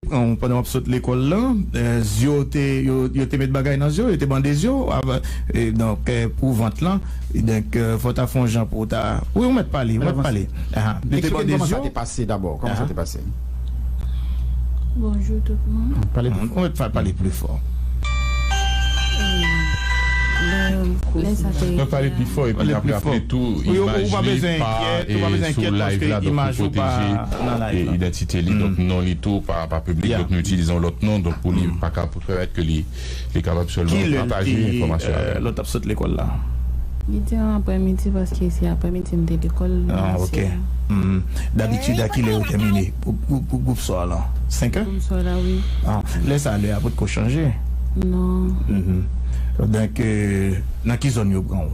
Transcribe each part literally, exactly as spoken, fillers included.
pran w pandan w ap sot lekòl la, eh, zye w te, yo, yo te met bagay nan zye w, yo te bande zye w, av-, eh, donk, eh, pou vant lan, donk, eh, fò w ta fè yon jan pou w ta, wi, ou mèt pale, ou mèt pale. Aha. Yo te bande zye w. Eksplike n kòman sa te pase dabò, kòman sa te pase? Bonjou tout moun. Pale pli fò. Ou mèt fa-, pale pli fò. Lè, lè sa te... Donk, pale pli fò, epi n ap raple tou, imaj li pa, eh, sou live la, donk, pou pwoteje, eh, idantite li. Donk, non li tou pa, pa piblik, donk, nou itilize yon lòt non, donk, pou li pa ka, pou pèmèt ke li, li kapab sèlman pataje enfòmasyon avè nou. Ki lè l te, eh, lè w t ap sot lekòl la? Li te an aprèmidi, paske se aprèmidi m te lekòl. Ah, ok. Dabitid, a ki lè yo tèmine pou, pou, pou gwoup swa la? Senk è? Gwoup swa la, wi. Ah, lè sa, lè a potko chanje? Non. Donk, eh, nan ki zòn yo pran w?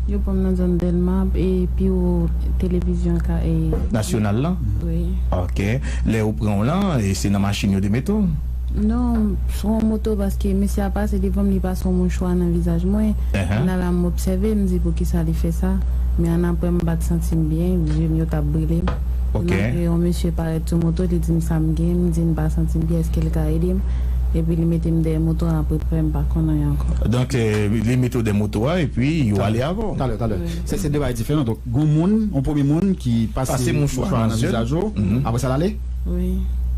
Yo pran m nan zòn Dèlma, e pi wo televizyon ka, e... Nasyonal lan? Wi. Ok. Lè yo pran w lan, e se nan machin yo te mete w? Non, se yon moto, paske mesye a pase devan m, li pase yon mouchwa nan vizaj mwen. Ehe. Nan la, m obsève, m di poukisa li fè sa. Men ann apre, m pa t santi m byen, zye m yo t ap brile m. Ok. Ann apre, yon mesye parèt sou moto, li di m sa m gen, m di m pa santi m byen, èske l ka ede m? Epi li mete m dèyè moto a, apre, m pa konn anyen ankò. Donk, eh, li mete w dèyè moto a, epi yo ale avè w. Talè, talè. Wi. Se, se de bagay diferan. Donk, gon moun, yon premye moun ki pase mouchwa nan vizaj ou, apre sa l ale? Wi.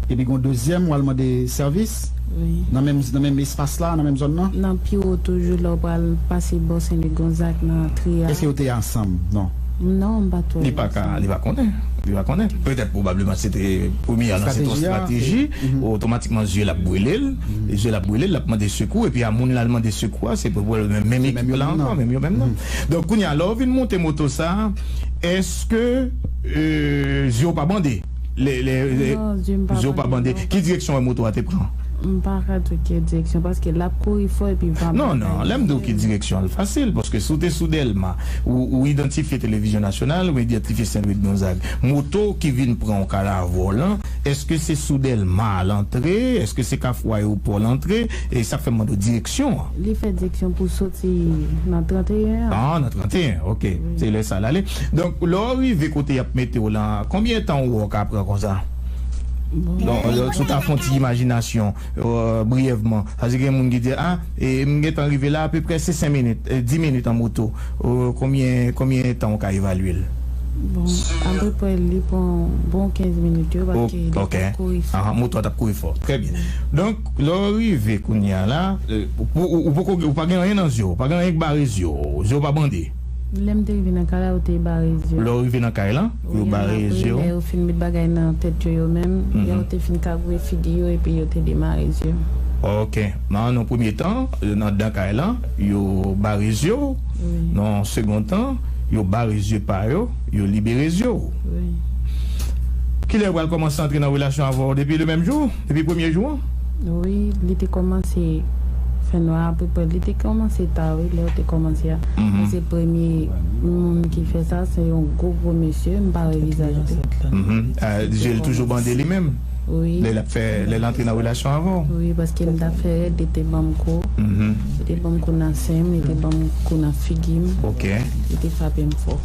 Epi gon dezyèm, w al mande sèvis? Wi. Nan menm, nan menm espas la, nan menm zòn nan? Nan pi wo toujou, lè w pral pase bò Sen Lik Gonzag nan antre a. Èske yo te ansanm? Non. Non, m pa t wè. Li pa ka, li pa konnen. Li pa konnen. Petèt, pwobableman, se te premye a, se te yon estrateji. Otomatikman, zye l ap brile l. Zye l ap brile l, l ap mande sekou. Epi a moun l al mande sekou a, se pwobableman menm ekip la ankò, menm yo menm nan. Donk, kounye a, lè w vin monte moto sa, èske, eh, zye w pa bande? Lè, lè, lè, non, zye m pa bande, non. Ki direksyon wè moto a te pran? M pa ka di w ki direksyon, paske l ap kouri fò epi van... Non, non, lè m di w ki direksyon, l fasil, paske si w te sou Dèlma, ou, ou idantifye Televizyon Nasyonal, ou idantifye Sen Lik Gonzag. Moto ki vin pran w Kalavò lan, èske se sou Dèlma l antre? Èske se Kafou Ayewopò l antre? E sa k fè m mande w direksyon an. Li fè direksyon pou soti nan trannteyen an. Ah, nan trannteyen, ok. Wi. Se lè sa l ale. Donk, lè w rive kote y ap mete w lan, konbyen tan ou wè w ka pran konsa? Bon. Donk, lè, si w ta fè yon ti imajinasyon, eh, briyèvman, sa vle di gen moun ki di, ah, e m gentan rive la, apeprè se senk minit, eh, dis minit an moto. Eh, konbyen, konbyen tan w ka evalye l? Bon, apeprè li pran bon kenz minit yo, paske li t ap kouri fò. Ahan, moto a t ap kouri fò. Trè byen. Donk, lè w rive kounye a la, eh, ou, ou, ou poko, ou pa gen anyen nan zye w, ou pa gen anyen k bare zye w, zye w pa bande. Lè m te rive nan kay la, yo te bare zye. Lè w rive nan kay lan, yo bare zye w. Wi, ann apre, lè yo fin met bagay nan tèt yo, yo menm, lè yo te fin kagoule figi yo, epi yo te demare zye. Ok. Nan, nan premye tan, nan, nan kay lan, yo bare zye w. Wi. Nan segon tan, yo bare zye pa yo, yo libere zye w. Wi. Kilè yo pral kòmanse antre nan relasyon avè w? Depi le menm jou? Depi premye jou an? Wi, li te kòmanse fè nwa apeprè. Li te kòmanse ta, wi, lè yo te kòmanse a. Mhm. Men se premye moun ki fè sa, se yon gwo, gwo mesye, m pa wè vizaj li. Mhm. Ah, zye l toujou bande li menm? Wi. Lè l ap fè, lè l antre nan relasyon avè w? Wi, paske m t ap fè rèd, li te ban m kou. Mhm. Li te ban m kou nan sen m, li te ban m kou nan figi m. Ok. Li te frape m fò.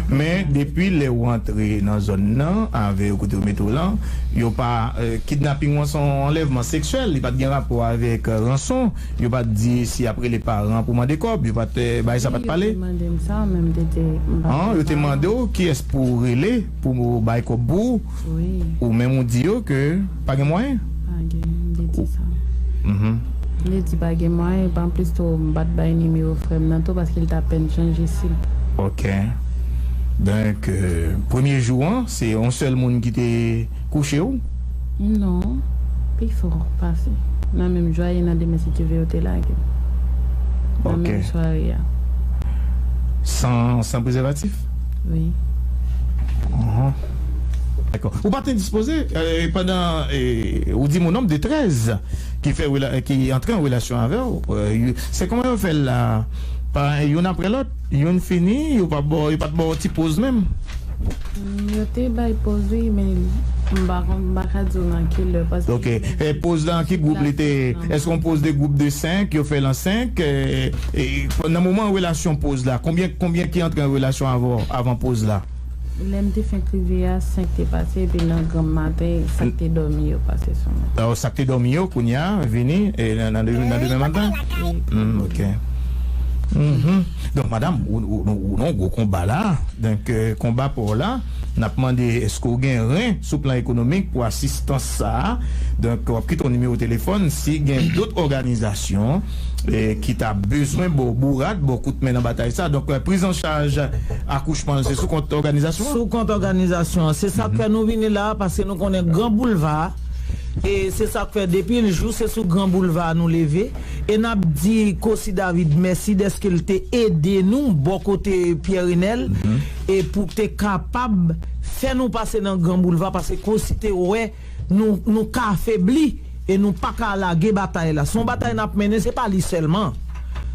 Men, depi lè w antre nan zòn nan, avè yo kote yo mete w lan, yo pa, eh, kidnaping an se yon anlèvman seksyèl, li pa t gen rapò avèk, eh, ranson, yo pa t di si y ap rele paran pou mande kòb, yo pa t, eh, bagay sa pa t pale? Wi, yo te mande m sa, men m te di, m pa... An, yo te mande w kiyès pou w rele pou bay kòb pou ou, wi, ou menm ou di yo ke pa gen mwayen? Pa gen, m te di sa. Mhm. M te di pa gen mwayen, epi anplis tou, m pa t bay nimewo frè m nan tou, paske l t apèn chanje sim. Ok. Donk, euh, premye jou an, se yon sèl moun ki te kouche w? Non, pi fò pase. Nan menm jou a, e nan demen, si Dye vle, yo te lage m. Nan menm sware a. San, san prezèvatif? Wi. Mhm. Dakò. Ou pa t endispoze, euh, pandan, euh, ou di m yon nonb de trèz ki fè rela-, ki antre an relasyon avè w, euh, se kòman yo fè l la, pa youn apre lòt, youn fini, yo pa ba w, yo pa t ba w ti poz menm? Mm, yo te bay poz, wi, men m pa konn, m pa ka di w nan ki lè, paske... Ok. E poz la, ki gwoup li te? Èske yon poz de gwoup de senk, yo fè l an senk? E, e, nan moman relasyon poz la, konbyen, konbyen ki antre an relasyon avè w avan poz la? Lè m te fenk rive a, senk te pase, epi nan granm maten, sa k te dòmi yo pase sou mwen. Sa k te dòmi yo, kounye a, vini, e nan, nan de- nan demen maten? Wi. Hmm, ok. Mhm. Donk, madanm, ou, ou, ou, ou nan gwo konba la. Donk, euh, konba pa w la, n ap mande èske w gen ren sou plan ekonomik pou asistans sa a. Donk, w ap kite yon nimewo telefòn si gen dòt òganizasyon, eh, ki ta bezwen ba w bourad, ba w kout men nan batay sa. Donk, euh, priz an chaj akouchman, se sou kont òganizasyon an? Sou kont òganizasyon an. Se sa k fè nou vini la, paske nou konnen Gran Boulva, e se sa k fè depi l jou, se sou Gran Boulva nou leve. E n ap di Cossy David mèsi dèske l te ede nou bò kote Pierre Renel, e pou te kapab fè nou pase nan Gran Boulva, paske Cossy te wè nou, nou ka afebli e nou pa ka lage batay la. Se yon batay n ap mennen, se pa li sèlman.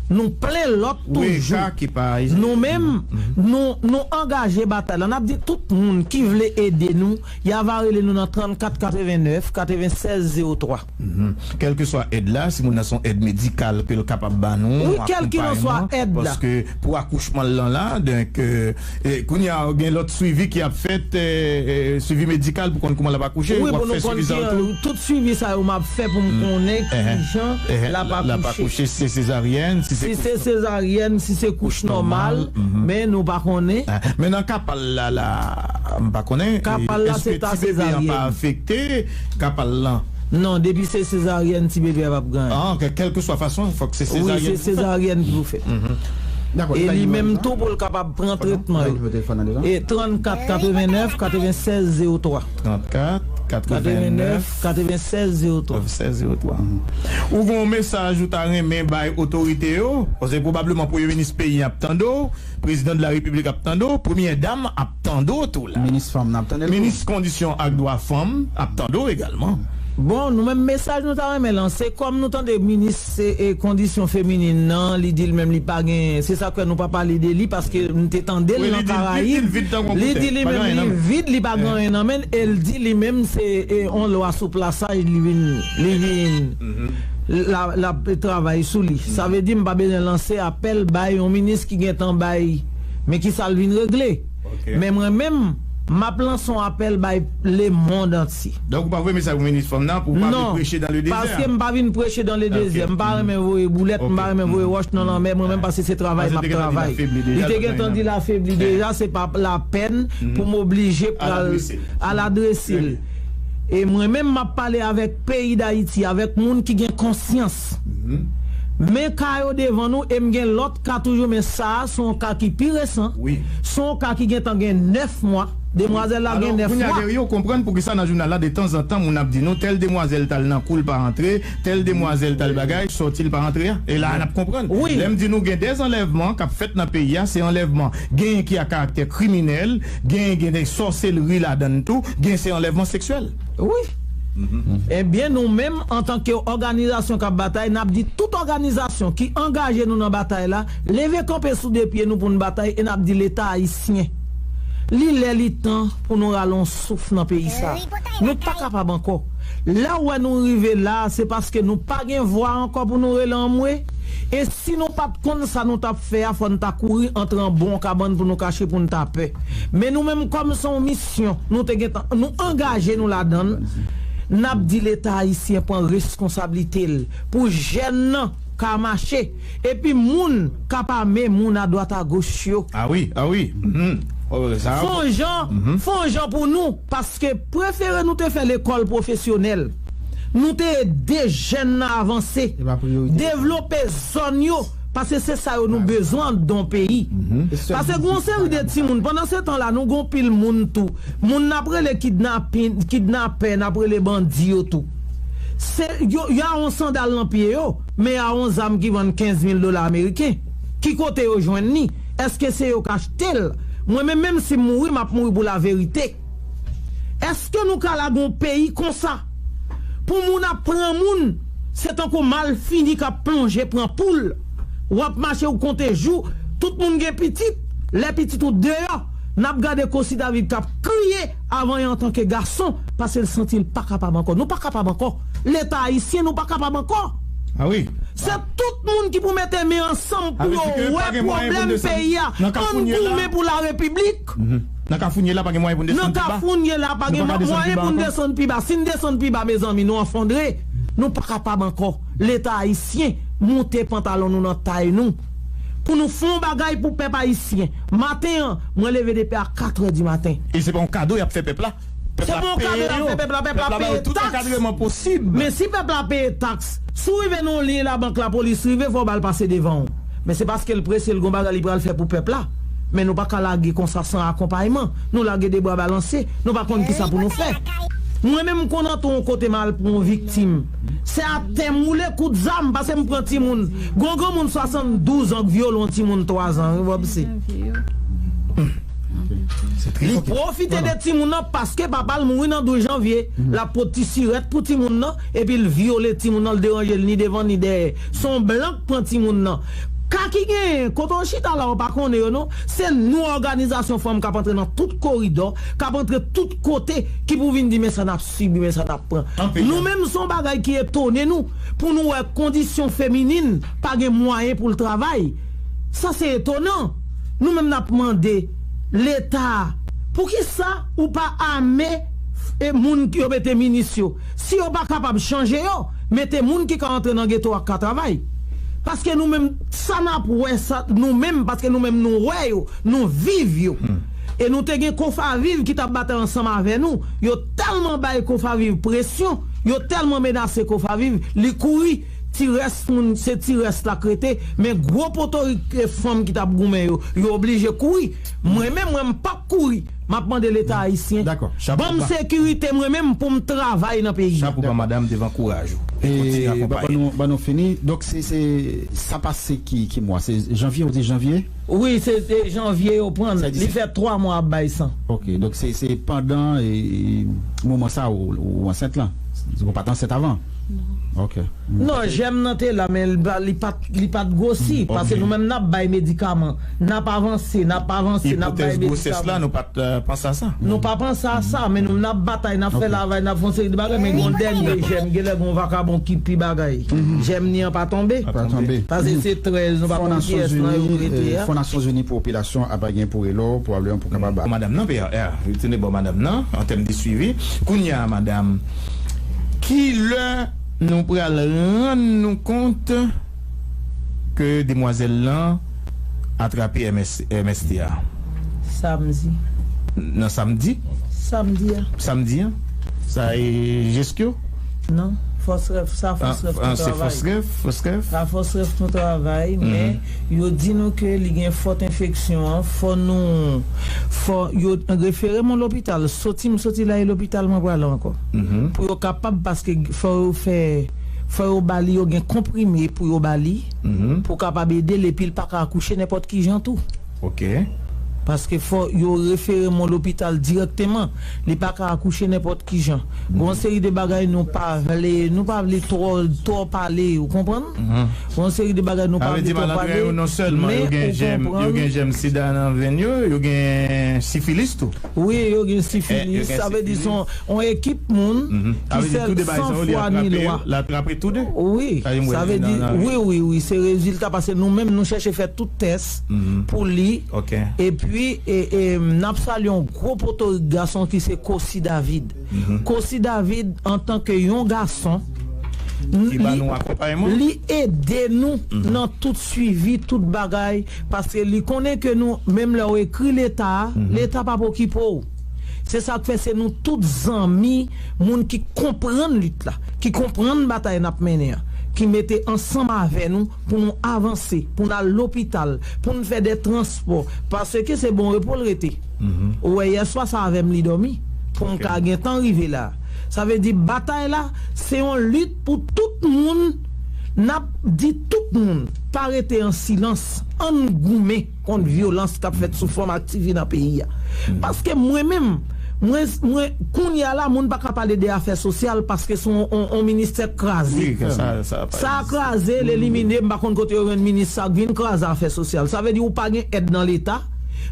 Nou plen lòt toujou. Nou menm, nou, nou angaje batay la. N ap di tout moun ki vle ede nou, y a va rele nou nan trannkat katrevennèf katrevensèz zewo twa. Mhm. Kèlkeswa èd la, si moun nan se yon èd medikal ke l kapab ba nou, wi, kèlkelanswa akonpayman, èd la, paske pou akouchman l lan la, donk, euh, e kounye a, gen lòt swivi ki ap fèt, euh, euh, swivi medikal pou konn kouman l ap akouche, wi, w ap pou nou fè konn swivi sa yo tou. Tout swivi sa yo m ap fè pou m konnen kijan l ap akouche. L ap akouche, si se sezaryèn, si se kouch nòmal, si se sezaryèn, si se kouch nòmal, men nou pa konnen. Ah, men nan ka pa l la, la, m pa konnen, ka pa l la, èske ti bebe an pa afekte ka pa l lan? Non, depi se sezaryèn, ti bebe a p ap gen anyen. Ah, kè-, kèlkeswa fason, fòk se sezaryèn pou fèt. Wi, se sezaryèn ki pou fèt. Mhm. Dakò, e li menm tou pou l kapab pran tretman yo. E trannkat katrevennèf katrevensèz zewo twa. Trannkat katrevennèf katrevensèz zewo twa. Katrevensèz zewo twa. Mhm. Ou gen yon mesaj ou ta renmen bay otorite yo? Paske pwobableman premye minis peyi a ap tande w, prezidan de la repiblik ap tande w, premyè dam ap tande w tou la. Minis fanm nan ap tande l tou. Minis kondisyon ak dwa fanm ap tande w egalman. Bon, nou menm mesaj nou ta renmen lanse, kòm nou tande minis, e, kondisyon feminin nan, li di l menm li pa gen, se sa k fè nou pa pale de li, paske m te tande l nan Karayib. Li di li menm li vid, li pa gen anyen nan men l, e l di li menm se, e, on lwa sou plasaj li vin, li vin, la, l ap travay sou li. Sa vle di m pa bezwen lanse apèl bay yon minis ki gentan bay, men ki sa l vin regle. Men mwen menm, m ap lanse yon apèl bay lemonn antye. Donk, ou pa voye mesaj pou minis fanm nan, pou w pa vin preche dans le désert? Non, paske m pa vin preche dans le désert. M pa renmen voye boulèt, m pa renmen voye wòch nan lanmè, mwen menm, paske se travay m ap travay. Li te gentan di l afebli deja, se pa lapèn pou m oblije pral al adrese l. E mwen menm, m ap pale avèk peyi Dayiti, avèk moun ki gen konsyans. Men ka yo devan nou, e m gen lòt ka toujou, men sa a se yon ka ki pi resan. Se yon ka ki gentan gen nèf mwa. Demwazèl la gen nèf mwa. Alò, kounye a, yo konprann poukisa nan jounal la, de tanzantan, moun ap di nou, tèl demwazèl t al nan kou, l pa rantre, tèl demwazèl t al bagay, sòti, l pa rantre a. E la a n ap konprann. Lè m di nou gen de anlèvman k ap fèt nan peyi a, se anlèvman, genyen ki a karaktè kriminèl, genyen gen de sòselri ladan l tou, gen se anlèvman seksyèl. Wi. Ebyen, nou menm, antanke òganizasyon k ap batay, n ap di tout òganizasyon ki angaje nou nan batay la, leve kanpe sou de pye nou pou n batay, e n ap di Leta ayisyen, li lè li tan pou nou rale yon souf nan peyi sa. Nou pa kapab ankò. Lè w wè nou rive la, se paske nou pa gen vwa ankò pou nou rele anmwe. E si nou pa t konn sa nou t ap fè a, fò n ta kouri antre anba yon kabann pou nou kache, pou n ta pè. Men nou menm, kòm se yon misyon nou te gentan, nou angaje nou ladan l, n ap di Leta ayisyen pran reskonsablite l pou jèn nan ka mache, epi moun k ap ame moun adwat agoch yo. Ah wi, ah wi. Mhm. Oh, sa. Fon jan, fon jan pou nou, paske prefere nou te fè lekòl pwofesyonèl. Nou te ede jèn nan avanse, devlope zòn yo, paske se sa yo nou bezwen anndan yon peyi. Paske gen yon seri de timoun, pandan se tan la, nou gen yon pil moun tou. Moun n ap rele kidnapin, kidnapè, n ap rele bandi yo tou. Se, yo, y a yon sandal nan pye yo, men y a yon zam ki vann kenz mil dola ameriken. Ki kote yo jwenn li? Èske se yo k achte l? Mwen menm, menm si m mouri, m ap mouri pou laverite. Èske nou ka lage yon peyi konsa? Pou moun ap pran moun, se tankou malfini k ap plonje pran poul. W ap mache, ou konte jou, tout moun gen pitit. Lè pitit ou deyò, n ap gade Cossy David k ap kriye avan y antanke gason, paske l santi l pa kapab ankò. Nou pa kapab ankò. Leta ayisyen, nou pa kapab ankò. Ah wi. Se tout moun ki pou mete men ansanm pou yo wè pwoblèm peyi a. Ann goumen pou larepiblik. Nan Kafou n ye la, pa gen mwayen pou n desann pi ba. Nan Kafou n ye la, pa gen mwayen pou n desann pi ba. Si n desann pi ba, mezanmi, nou anfondre. Nou pa kapab ankò. Leta ayisyen, moute pantalon nou nan tay nou. Pou nou fè yon bagay pou pèp ayisyen. Maten an, mwen leve depi a katrè di maten. E se pa yon kado y ap fè pèp la. Se pa yon kado y ap fè pèp la, pèp la peye taks. Men si pèp la peye taks, si w rive nan yon liy labank, lapolis rive, fò w ba l pase devan w. Men se paske l prese, l gon bagay li pral fè pou pèp la. Men nou pa ka lage konsa san akonpayman. Nou lage de bra balanse. Nou pa konn kisa pou nou fè. Mwen menm m konn antre yon kote m al pou yon viktim. Se atè m woule kout zam, paske m pran timoun. Gon granmoun swasanndouz an k vyole yon timoun twa zan, wi, Bob, se. Li pwofite de timoun nan paske papa l mouri nan douz janvye. L ap pot ti sirèt pou timoun nan, epi l vyole timoun nan, l deranje l ni devan ni dèyè. Se yon blan k pran timoun nan. Ka ki genyen, kote w chita la, w pa konnen yo non. Se nou òganizasyon fanm k ap antre nan tout koridò, k ap antre tout kote, ki pou vin di, men sa n ap sibi, men sa n ap pran. Nou menm, se yon bagay ki etone nou, pou nou wè kondisyon feminin pa gen mwayen pou l travay. Sa se etonan. Nou menm n ap mande Leta, poukisa ou pa ame e moun ki yo mete minis yo? Si yo pa kapab chanje yo, mete moun ki ka antre nan geto a ka travay. Paske nou menm, sa n ap wè, sa, nou menm, paske nou menm nou wè yo, nou viv yo. E nou te gen Kofaviv ki t ap batay ansanm avè nou. Yo tèlman bay Kofaviv presyon, yo tèlman menase Kofaviv, li kouri. Ti rès moun, se ti rès la k rete, men gwo potorik e fanm ki t ap goumen yo, yo oblije kouri. Mwen menm, mwen m p ap kouri. M ap mande Leta ayisyen, ban m sekirite mwen menm pou m travay nan peyi a. Chapo ba madanm devan kouraj ou. E kontinye akonpaye. Ban nou, ban nou fini. Donk, se, se, sa pase ki, ki mwa? Se janvye, ou di janvye? Wi, se, se janvye yo pran l. Li fè twa mwa ap bay san. Ok, donk se, se pandan e, e, moman sa ou, ou ansent lan? Ou pa t ansent avan? Non. Ok. Non, jèm nan te la, men li pa, li pa t, li pa t gwosi, paske nou menm n ap bay medikaman, n ap avanse, n ap avanse, n ap bay medikaman. Ipotèz gwosès la, nou pa t, euh, panse a sa. Nou pa panse a sa, men nou, n ap batay, n ap fè lavay, n ap fè yon seri de bagay, men gon dènye jèm, genlè gon vakabon ki pi bagay. Jèm ni an pa tonbe. Pa tonbe. Paske se trèz, nou pa konn kiyès nan yo k rete a. Fon Nasyonzini pou Popilasyon ap gen pou rele w, pwobableman pou kapab ba. Madanm nan, P R, retounen bò madanm nan, an tèm de swivi. Kounye a, madanm, kilè nou pral rann nou kont ke demwazèl lan atrape M S, M S T a? Samdi. Nan samdi? Samdi a. Samdi an? Sa e Jeskyo? Non, Fòsrèf, sa Fòsrèf nou travay. Fòsrèf, Fòsrèf. Sa Fòsrèf nou travay, men yo di nou ke li gen fòt enfeksyon an, fò nou, fò yo refere m yon lopital, soti m soti la e lopital mwen prale ankò. Pou yo kapab, paske fò yo fè, fò yo ba li, yo gen konprime pou yo ba li, pou kapab ede l, epi l pa ka akouche nenpòt ki jan tou. Ok. Paske fò yo refere m yon lopital dirèkteman. Li pa ka akouche nenpòt ki jan. Gon seri de bagay nou pa vle, nou pa vle twò, twò pale, ou konprann? Gon seri de bagay nou pa vle twò pale, men ou konprann. Yo gen jèm sida nan venn yo, yo gen sifilis tou. Wi, yo gen sifilis, sa vle di se yon, yon ekip moun ki sèl san fwa ni lwa. L atrape tou de? Wi, sa vle di, wi, wi, wi, se rezilta, paske nou menm nou chèche fè tout tès pou li. Epi, e, e, n ap salye yon gwo potorik gason ki se Kosi David. Kosi David, antanke yon gason, li ede nou nan tout swivi, tout bagay, paske li konnen ke nou, menm lè w ekri Leta a, Leta p ap okipe w. Se sa k fè se nou tout zanmi, moun ki konprann lit la, ki konprann batay n ap mennen an, ki mete ansanm avè nou pou nou avanse, pou n al lopital, pou n fè de transpò, paske se Bon Repo l rete. Ou wè yèswa sa avè m li dòmi, pou m ka gentan rive la. Sa vle di batay la, se yon lit pou tout moun, n ap di tout moun, pa rete an silans, ann goumen kont vyolans k ap fèt sou fanm ak tifi nan peyi a. Paske mwen menm, mwen, mwen, kounye a la, moun pa ka pale de afè sosyal paske se yon, yon, yon ministè k kraze. Sa kraze, l elimine, m pa konn kote yo jwenn minis sa k vin kraze afè sosyal. Sa vle di ou pa gen èd nan Leta.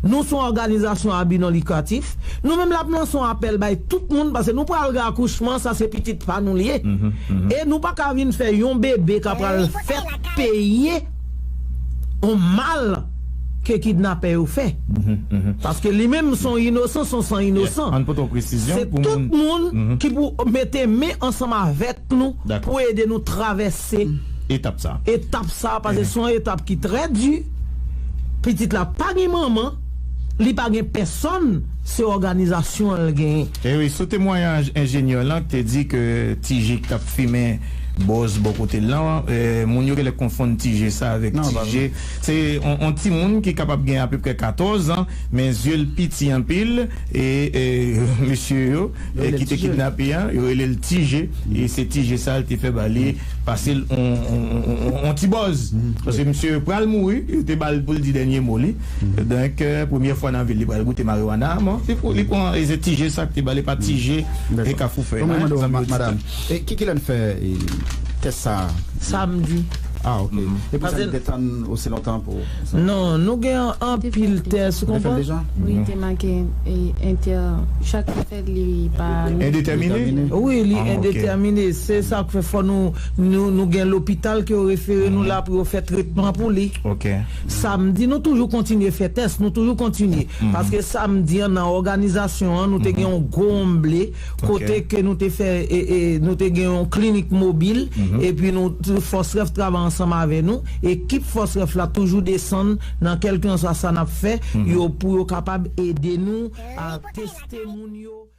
Nou se yon òganizasyon a bi non likratif. Nou menm l ap lanse yon apèl bay tout moun, paske nou pral gen akouchman, sa se pitit pa nou l ye. E nou pa ka vin fè yon bebe ka pral fèt peye yon mal ke kidnapè yo fè. Paske li menm se yon inosan, se yon san inosan. Ann pote yon presizyon. Se tout moun ki pou mete men ansanm avèk nou pou ede nou travèse etap sa. Etap sa, paske se yon etap ki trè di. Pitit la pa gen manman, li pa gen pèsonn, se òganizasyon an l genyen. E wi, sou temwayaj enjenyè lan ki te di ke Ti Je ki t ap fimen bòz bò kote l lan, eh, moun yo genlè konfonn Ti Je sa avèk Ti Je. Se yon, yon timoun ki kapab gen apeprè katòz an, men zye l piti anpil, e, e mesye yo, e ki te kidnape a, yo rele l Ti Je, e se Ti Je sa l te fè ba li, pase l on, on, on, on, on ti bòz. Paske misye pral mouri, yo te ba l pou l di dènye mo li. Donk, eh, premyè fwa nan vi l, li pral goute mariwana, bon, li pran, e se Ti Je sa ki te ba li, pa Ti Je e Kafou Fèy. Mwen mande w, madanm, e ki, kilè n fè, e, tès sa a? Samdi. Ah, ok. E pou sa n te tann osi lontan pou sa? Non, nou gen anpil tès, ou konprann? Wi, te make, e, entè, chak fèt li pa endetèmine? Wi, li endetèmine. Se sa k fè fò nou, nou, nou gen lopital ke yo refere nou la pou yo fè tretman pou li. Ok. Samdi, nou toujou kontinye fè tès, nou toujou kontinye. Paske samdi an, nan òganizasyon an, nou te gen yon gwo onble, kote ke nou te fè, e, e, nou te gen yon klinik mobil, epi nou, Fòs Rèf travay ansanm avè nou. Ekip Fòs Rèf la toujou desann nan kèlkanswa sa n ap fè, yo, pou yo kapab ede nou a teste moun yo.